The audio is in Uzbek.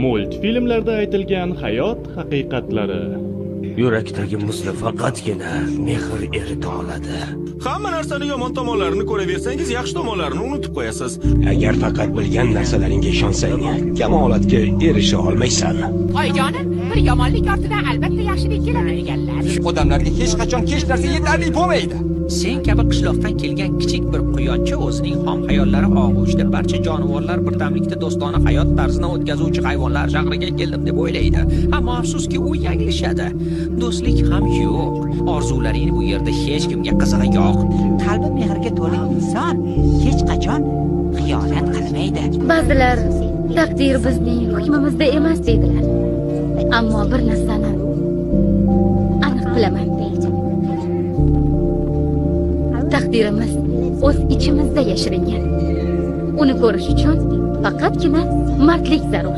Multfilmlarda aytilgan hayot haqiqatlari. Yurakdagi muzni faqatgina mehr erita oladi. Hamma narsani yomon tomonlarini ko'raversangiz, yaxshi tomonlarini unutib qo'yasiz. Agar faqat bilgan narsalaringga ishonsang, kamolatga erisha olmaysan. Oyijonim, bir yomonlik ortidan albatta yaxshilik keladi deganlar. Odamlarga hech qachon hech narsa yetarli bo'lmaydi. Sen kabi qishloqdan kelgan kichik bir quyoncha o'zining xom xayollari og'ushida barcha jonivorlar birdamlikda do'stona hayot tarzini o'tkazuvchi hayvonlar shahriga keldim deb o'ylaydi. Ammo afsuski u yanglishadi. Do'stlik ham yo'q. Orzularing bu yerda hech kimga qizig'i yo'q. Qalbi mehrga to'la inson hech qachon xiyonat qilmaydi. Ba'zilar taqdir bizning hukmimizda emas deydilar. Ammo bir narsani aniq bilaman. Taqdirimiz o'z ichimizda yashiringan. Uni ko'rish uchun faqatgina mardlik zarur.